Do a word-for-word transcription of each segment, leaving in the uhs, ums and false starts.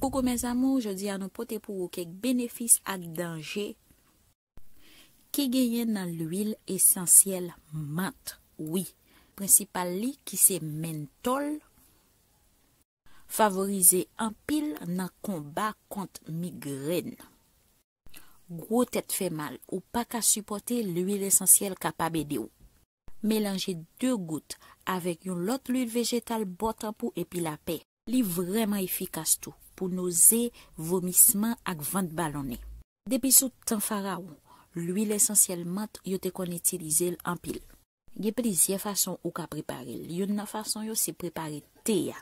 Koukou mes amours, jodi a nou pote pou ou kèk benefis ak danje ki genyen nan lwil esansyèl mant. Wi, prensipal li ki se mentòl, favorize anpil nan konba kont migrèn. Gwo tèt fè mal, ou pa ka sipòte, lwil esansyèl kapab ede w. Melanje de gout avèk yon lòt lwil vejetal bò tanpou epi lapè. Li vrèman efikas tou pou noze, vomisman ak vant balonnen. Depi sou tan farawon, lwil esansyèl mant yo te konn itilize l anpil. Gen plizyè fason ou ka prepare l. Youn nan fason yo se prepare te a.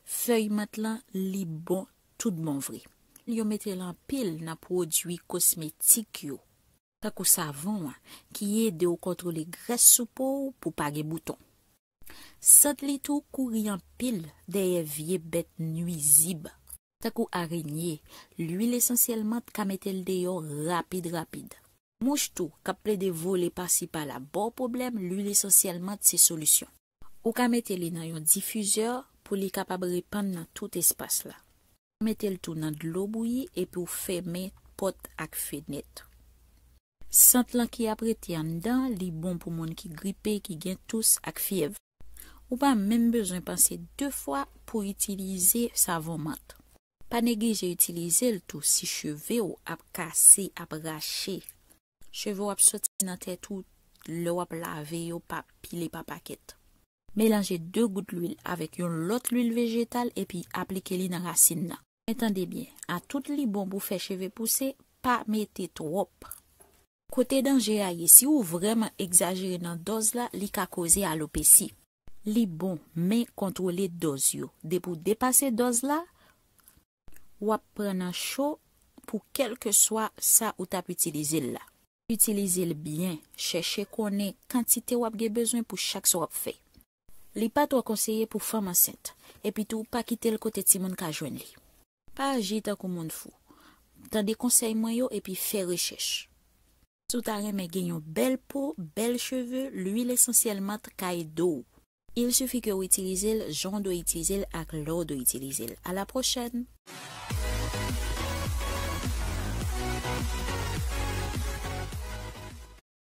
Fèy mant lan li bon tout bon vre. Yo mete l anpil nan pwodui kosmetik yo, tankou savon an, ki ede w kontwole grès sou po w pou pa gen bouton. Sant li tou kouri anpil dèyè vye bèt nwizib, tankou arenye. Lwil esansyèl mant ka mete l deyò rapid rapid. Mouch tou k ap plede vole pasi pala ba w pwoblèm, lwil esansyèl mant se solisyon. Ou ka mete li nan yon difizè pou li kapab repann nan tout espas la. Mete l tou nan dlo bouyi epi w fèmen pòt ak fenèt. Sant lan ki ap rete anndan, li bon pou moun ki gripe, ki gen tous ak fyèv. Ou pa menm bezwen panse de fwa pou itilize savon mant. Pa neglije itilize l tou si cheve w ap kase, ap rache. Cheve w ap soti nan tèt ou lè w ap lave yo pa pile pa pakèt. Melanje de gout lwil avèk yon lòt lwil vejetal epi aplike li nan rasin nan. Men tande byen, a tout li bon pou fè cheve pouse, pa mete twòp. Kote danje a ye, si w vrèman egzajere nan dòz la, li ka koze alopesi. Li bon, men kontwole dòz yo. Depi w depase dòz la, w ap pran nan cho pou kèlkeswa sa ou t ap itilize l la. Itilize l byen, chèche konnen kantite w ap gen bezwen pou chak sa w ap fè. Li pa twò konseye pou fanm ansent, epitou pa kite l kote timoun ka jwenn li. Pa aji tankou moun fou. Tande konsèy mwen yo epi fè rechèch. Si w ta renmen gen yon bèl po, bèl cheve, lwil esansyèl mant ka ede w. Il sifi ke w itilize l jan w dwe itilize l ak lè w dwe itilize l. A la pwochèn!